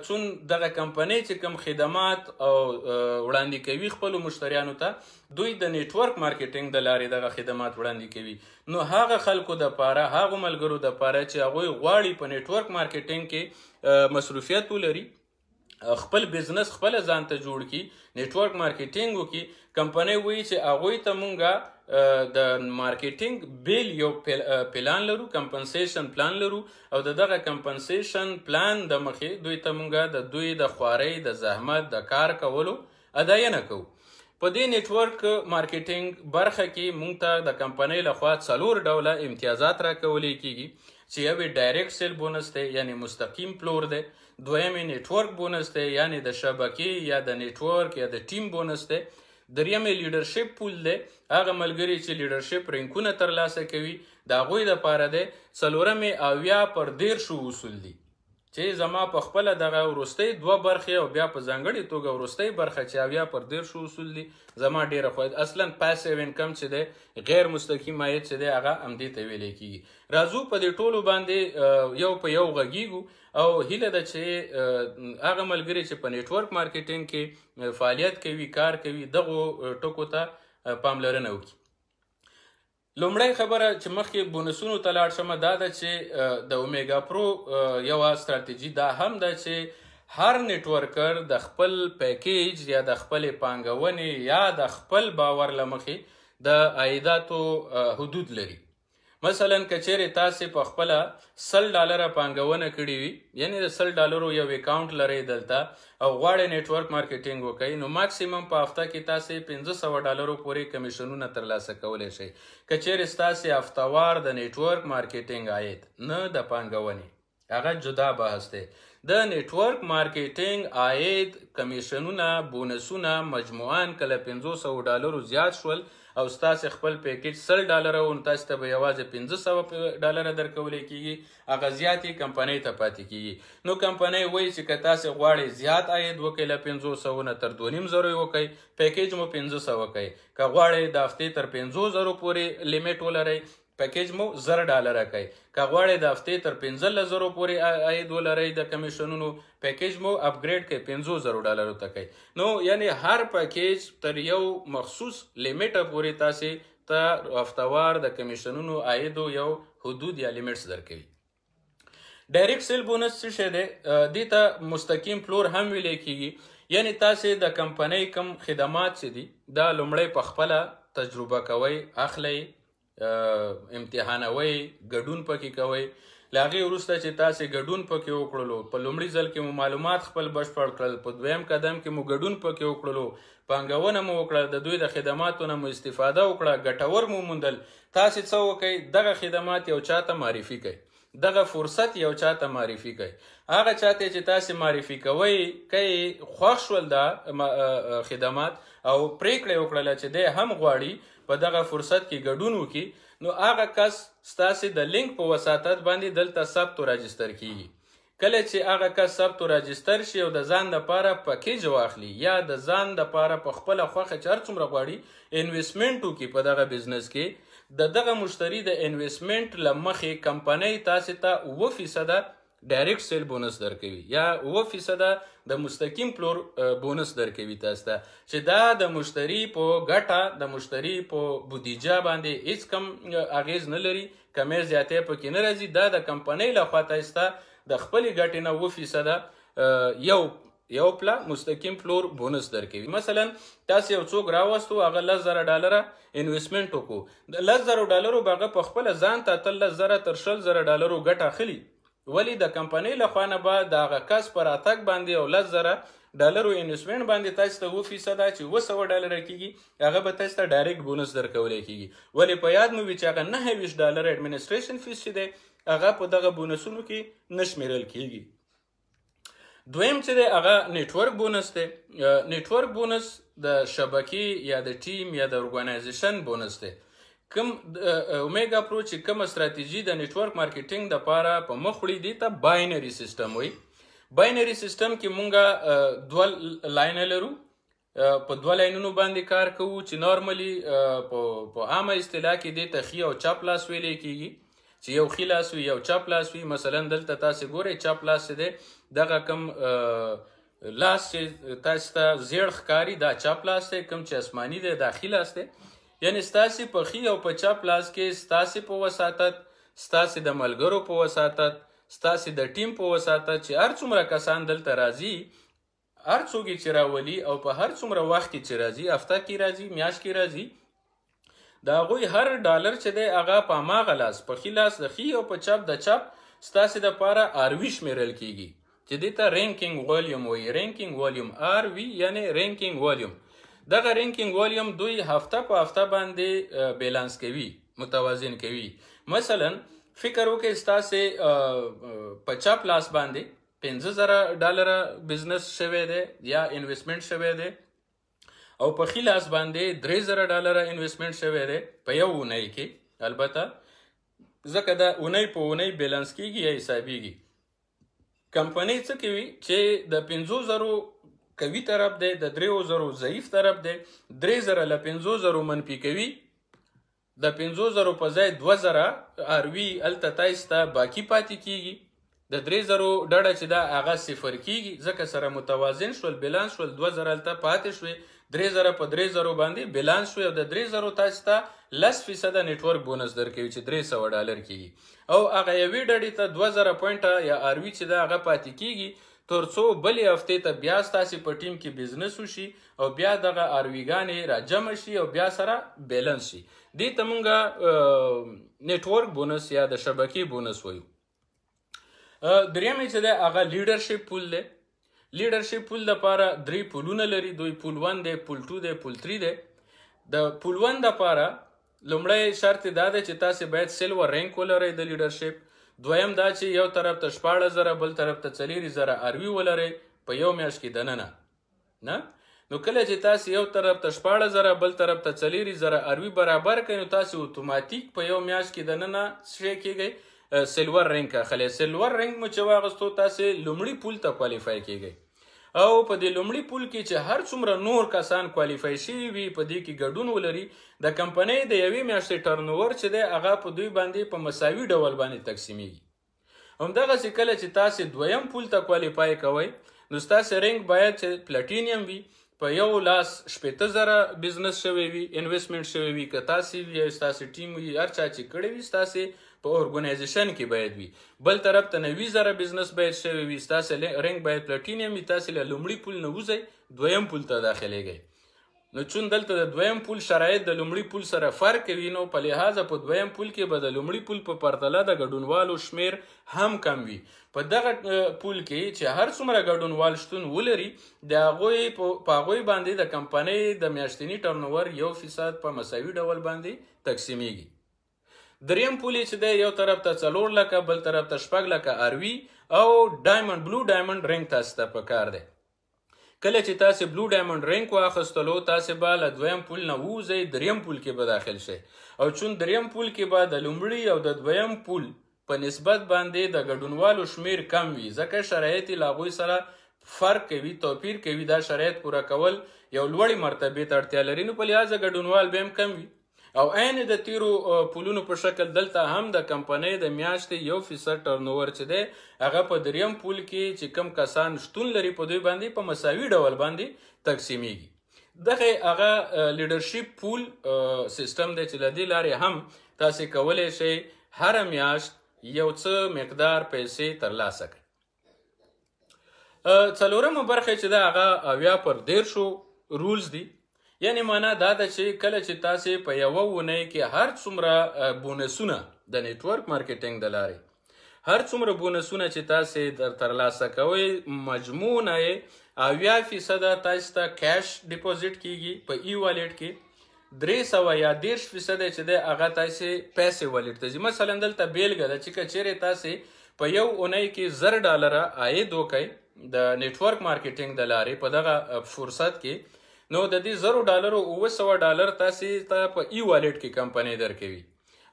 چون دغه کمپنۍ چې کوم خدمات او وړاندې کوي خپلو مشتریانو ته، دوی د network marketing د لارې دغه خدمات وړاندې کوي. نو هغه خلکو د پاره، هغو ملګرو د پاره چې هغوی غواړي په network marketing کې مصروفیت ولري، خپل business خپل ځان ته جوړ کړي، network marketing وکړي، کمپنۍ وایي چې هغوی ته مونږه د marketing بیل یو پلان لرو، compensation plan لرو، او د دغه compensation plan د مخې دوی ته مونږه د دوی د خوارۍ، د زحمت، د کار کولو اداینه کوو. په دې network marketing برخه کې مونږ ته د کمپنۍ لخوا څلور ډوله امتیازات راکولی کیږي، چې یو یې direct sale bonus دی، یعنی مستقیم پلور دی، دویم یې network bonus دی، یعنی د شبکې یا د network یا د team bonus دی، دریم یې leadership pool دی، هغه ملګري چې leadership rank ونه ترلاسه کوي د هغوی دپاره دی، څلورم یې 70 پر 30 اصول دي، چې زما په خپله دغه وروستۍ دوه برخې او بیا په ځانګړې توګه وروستۍ برخه چې 70 پر 30 اصول دي زما ډېره خوښ. اصلا passive income چې دی، غیر مستقیم عاید چې دی، هغه همدې ته ویلی کېږي. راځو په دې ټولو باندې یو په یو غږیږو، او هیله ده چې هغه ملګري چې په network marketing کې فعالیت کوي، کار کوي، دغو ټکو ته پاملرنه وکړي. لومړی خبره چې مخکې بونسونو ته لاړ شم دا ده چې د اومیګا پرو یوه ستراتیژي دا هم ده چې هر networker د خپل package یا د خپلې پانګونې یا د خپل باور له مخې د عایداتو حدود لري. مثلا که چیرې تاسې په خپله 100 ډالره پانګونه کړې وي، یعنی د 100 ډالرو یو account لرئ دلته او غواړئ network marketing وکړئ، نو ماکسیمم په هفته کې تاسې 500 ډالرو پورې کمیشنونه ترلاسه کولی شئ، که چیرې ستاسې هفتوار د network marketing عاید، نه د پانګونې، هغه جدا بحث دی، د network marketing عاید، کمیشنونه، بونسونه مجموعاً کله 500 ډالرو زیات شول او ستاسې خپل package 100 ډالره و، نو تاسې ته به یوازې 500 ډالره درکولی کېږي، هغه زیاتې کمپنۍ ته پاتې کېږي. نو کمپنۍ وایي چې که تاسې غواړئ زیات عاید وکړئ، له 500 نه تر 2500 یې وکړئ، package مو 500 کړئ. که غواړئ د هفتې تر 5000 پورې limit ولرئ، package مو 1000 ډالره کړئ. که غواړئ د هفتې تر 15,000 پورې عاید ولرئ د کمیشنونو، package مو upgrade کړئ، 5000 ډالرو ته کړئ. نو یعنی هر package تر یو مخصوص limit پورې تاسې ته هفتوار د کمیشنونو عایدو یو حدود یا limits درکوي. Direct sale bonus څه شی دی؟ دې ته مستقیم پلور هم ویلی کېږي، یعنی تاسې د کمپنۍ کوم خدمات چې دي دا لومړی په خپله تجربه کوئ، اخلئ، امتحانوئ، ګډون پکې کوئ. له هغې وروسته چې تاسې ګډون پکې وکړلو، په لومړي ځل کې مو معلومات خپل بشپړ کړل، په دویم قدم کې مو ګډون پکې وکړلو، پانګونه مو وکړه، د دوی د خدماتو نه مو استفاده وکړه، ګټور مو موندل، تاسې څه وکئ؟ دغه خدمات یو چاته معرفي کړئ، دغه فرصت یو چاته معرفي کړئ. هغه چاته چې تاسې معرفي کوئ، که یې خوښ شول دا خدمات او پرېکړه یې وکړله چې دی هم غواړي په دغه فرصت کې ګډون وکړي، نو هغه کس ستاسې د لینک په وساطت باندې دلته ثبت او راجستر کیږي. کله چې هغه کس ثبت او راجستر شي او د ځان دپاره package واخلي یا د ځان دپاره په خپله خوښه چې هر څومره غواړي investment وکړي په دغه business کې، د دغه مشتري د investment له مخې کمپنۍ تاسې ته 7 فیصده direct sale bonus درکوي یا 7 فیصده د مستقیم پلور بونس درکوي تاسو ته، چې دا د مشتري په ګټه، د مشتري په بودیجه باندې هیڅ کم اغیز نه لري، کمی زیاتی پکې نه راځي. دا د کمپنۍ لخوا تاسو ته د خپلې ګټې نه 7 فیصده یو یو پلا مستقیم پلور بونس درکوي. مثلا تاسو یو څوک راوستو، هغه 10,000 ډالره investment وکړو، د 10,000 ډالرو به هغه په خپله ځان ته 18,000 تر 20,000 ډالرو ګټه اخلي، ولی د کمپنۍ له خوا نه به د هغه کس پر راتګ باندې او 10,000 ډالرو investment باندې تاسو ته 7 فیصده چې 700 ډالره کېږي، هغه به تاسو ته direct bonus درکولی کېږي. ولې په یاد مو وي چې هغه 29 ډالر administration fees چې دی، هغه په دغه بونسونو کې نه شمېرل کېږي. دویم چې دی هغه network bonus دی. Network bonus د شبکې یا د team یا د organization bonus دی. کوم اومیګا پرو چې کومه ستراتیژي د network marketing د پاره په مخ وړي، دې ته binary system وایي. Binary system کې مونږه دوه line لرو، په دوه لاینونو باندې کار کوو، چې normally په عامه اصطلاح کې دې ته ښي او چپ لاس ویلی کېږي. چې یو ښي لاس وي، یو چپ لاس وي. مثلا دلته تاسې ګورئ چپ لاس چې دی، دغه کوم لاس چې تاسې ته زیړ ښکاري دا چپ لاس دی، کوم چې آسماني دی دا ښي لاس دی. یعنی ستاسې په ښي او په چپ لاس کې ستاسې په وساطت، ستاسې د ملګرو په وساطت، ستاسې د ټیم په وساطت چې هر څومره کسان دلته راځي، هر څوک یې چې راولي او په هر څومره وخت کې چې راځي، هفته کې راځي، میاشت کې راځي، د هغوی هر ډالر چې دی هغه په هماغه لاس، په ښي لاس د ښي او په چپ د چپ ستاسې دپاره RV شمیرل کیږي، چې دې ته ranking volume وایي. ranking volume، RV یعنی ranking volume. دغه ranking volume دوی هفته په هفته باندې بیلانس کوي، متوازن کوي. مثلا فکر وکړئ ستاسې په چپ لاس باندې 5,000 ډالره business شوی دی یا investment شوی دی، او په ښي لاس باندې 3,000 ډالره investment شوی دی په یو اونۍ کې، البته ځکه دا اونۍ په اونۍ بیلانس کیږي یا حسابیږي. کمپنۍ څه کوي چې د 5,000 قوي طرف دی، د 3,000 ضعیف طرف دی، 3,000 له 5,000 منفي کوي، د 5,000 په ځای 2,000 RV هلته تاسې ته باقي پاتې کیږي، د 3,000 ډډه چې دا هغه صفر کیږي، ځکه سره متوازن شول، بیلانس شول، 2,000 هلته پاتې شوې، 3,000 په 3,000 باندې بیلانس شوې، او د 3,000 تاسې ته 10% network bonus درکوي چې 300 ډالر کیږي، او هغه یوې ډډې ته 2,000 پوینټه یا RV چې دا هغه پاتې کیږي، تر څو بلې هفتې ته بیا ستاسې په ټیم کې business وشي او بیا دغه RV ګانې راجمع شي او بیا سره بیلانس شي. دې ته مونږ network bonus یا د شبکې بونس وایو. دریم چې دی هغه leadership pool دی. leadership pool دپاره 3 پولونه لري دوی، pool 1 دی، pool 2 دی، pool 3 دی. د pool 1 دپاره لومړی شرط دا دی چې تاسې باید silver rank ولرئ د leadership. دویم دا چې یو طرف ته 16,000 بل طرف ته 4,000 RV ولرئ په یو میاشت کې دننه. نه نو کله چې تاسې یو طرف ته 16,000 بل طرف ته 4,000 RV برابر کړئ، نو تاسې اتوماتیک په یو میاشت کې دننه څه کېږئ، silver rank اخلئ. silver rank مو چې واغستو تاسې لومړي pool ته qualify کېږئ، او په دې لومړي pool کې چې هر څومره نور کسان qualify شوي وي، په دې کې ګډون ولري، د کمپنۍ د یوې میاشتې turnover چې دی هغه په دوی باندې په مساوي ډول باندې تقسیمیږي. همدغسې کله چې تاسې دویم pool ته qualify کوئ، نو ستاسې rank باید چې platinum وي، په یو لاس 60,000 business شوی وي، investment شوی وي، که تاسې وي یا ستاسې ټیم وي، هر چا چې کړی وي ستاسې په organization کې باید وي. بل طرف ته 90,000 business باید شوی وي، ستاسې rank باید platinum وي، تاسې له لومړي pool نه وځئ دویم pool ته داخلېږئ. نو چون دلته د دویم pool شرایط د لومړي pool سره فرق کوي، نو په لحاظه په دویم pool کې به د لومړي pool په پرتله د ګډونوالو شمېر هم کم وي. په دغه pool کې چې هر څومره ګډونوال شتون ولري، د هغوی په هغوی باندې د کمپنۍ د میاشتني turnover 1% په مساوي ډول باندې تقسیمیږي. دریم pool یې چې دی یو طرف ته 4 لکه بل طرف ته 6 لکه RV او diamond، blue diamond rank تاسې ته پکار دی. کله چې تاسې blue diamond rank واخیستلو، تاسې به له دویم pool نه ووځئ، دریم pool کې به داخل شئ، او چون دریم pool کې به د لومړي او د دویم pool په نسبت باندې د ګډونوالو شمېر کم وي، ځکه شرایط یې له هغوی سره فرق کوي، توپیر کوي. دا شرایط پوره کول یو لوړې مرتبې ته اړتیا لري، نو په لحاظه ګډونوال به هم کم وي. او عین د تیرو پولونو په شکل دلته هم د کمپنۍ د میاشتې 1% turnover چې دی هغه په دریم pool کې چې کم کسان شتون لري په دوی باندې په مساوي ډول باندې تقسیمیږي. دغه هغه leadership pool system دی چې له دې لارې هم تاسې کولی شئ هره میاشت یو څه مقدار پیسې ترلاسه کړئ. څلورمه برخه چې ده هغه 70 پر 30 rules دي. یعنی معنا دا ده چې کله چې تاسې په یوه اونۍ کې هر څومره بونسونه د network marketing د لارې هر څومره بونسونه چې تاسې در ترلاسه کوئ، مجموع نه یې 70% تاسې ته cash deposit کیږي په e-wallet کې، 300 یا 30% چې دی هغه تاسې passive wallet ته ځي. مثلا دلته بیلګه ده چې که چیرې تاسې په یو اونۍ کې 1000 ډالره عاید وکئ د network marketing د لارې په دغه فرصت کې، نو د دې 1000 ډالرو 700 ډالر تاسې ته په e-wallet کې کمپنۍ درکوي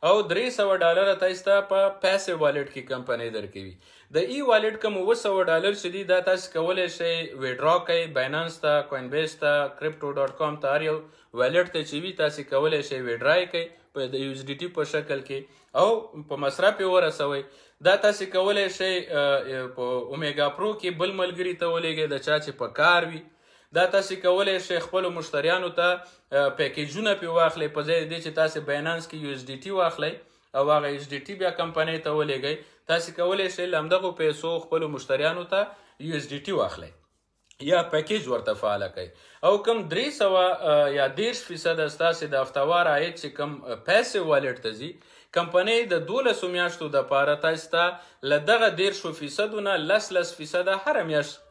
او 300 ډالر تاسې ته په passive wallet کې کمپنۍ درکوي. د e-wallet کوم 700 ډالر چې دي دا تاسې کولی شئ withdraw کړئ Binance ته، Coinbase ته، Crypto.com ته، هر یو wallet ته چې وي تاسې کولی شئ withdraw یې کړئ په د USDT په شکل کې، او په مصرف یې ورسوئ. دا تاسې کولی شئ په اومیګا پرو کې بل ملګري ته ولېږئ د چا چې په کار وي. دا تاسې کولی شئ خپلو مشتریانو ته پیکیجونه پې واخلئ، په ځای د دې چې تاسې باینانس کې یو اس ډي ټي واخلئ او هغه اس ډي ټي بیا کمپنۍ ته ولېږئ، تاسې کولی شئ له همدغو پیسو خپلو مشتریانو ته یو اس ډي ټي واخلئ یا پیکیج ورته فعاله کړئ. او کم 300 یا 30% ستاسې د هفتهوار عاید چې کم پیسې والټ ته ځي، کمپنۍ د 12 میاشتو دپاره تاسې ته له دغه 30% نه 10-10% هره میاشت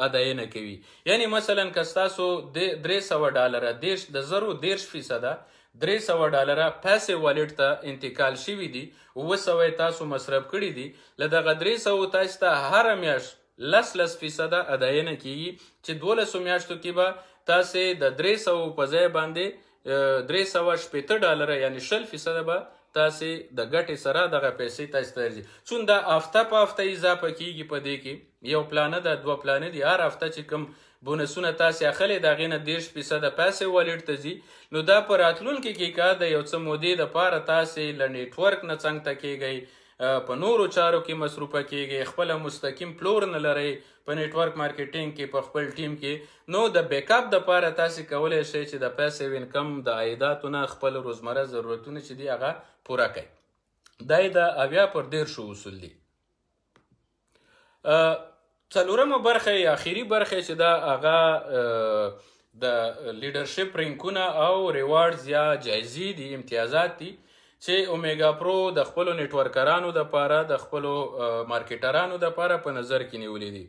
اداینه کوي. یعنی مثلا که ستاسو 300 ډالره د زرو 30% 300 ډالره پیسې والټ ته انتقال شوي دي، 700 یې تاسو مصرف کړي دي، له دغه 300 تاسې ته هره میاشت 10-10% اداینه کیږي چې 12 میاشتو کې به تاسې د 300 په ځای باندې 360 ډالره یعنی 20% به تاسې د ګټې سره دغه پیسې تاسې ته درځي. چون دا هفته په هفته اضافه کیږي، په دې کې یو پلانه ده دوه پلانه دي، هر هفته چې کوم بونسونه تاسې اخلئ د هغې نه 30% پیسې والټ ته ځي. نو دا په راتلونکي کې که د یو څه مودې دپاره تاسې له نیټورک نه څنګ ته کیږئ، په نورو چارو کې مصروفه کیږئ، خپله مستقیم پلور نه لرئ په نیټورک مارکیټینګ کې په خپل ټیم کې، نو د بیک اپ دپاره تاسې کولی شئ چې د passive income د عایداتو نه خپل روزمره ضرورتونه چې دي هغه پوره کړئ. دا یې د 70 پر 30 اصول دي. څلورمه برخه یا اخري برخه چې دا هغه د لیډرشپ رینکونه او rewards یا جایزې دي، امتیازات دي چې اومیګا پرو د خپلو نیټورکرانو دپاره، د خپلو مارکیټرانو دپاره په نظر کې نیولي دي.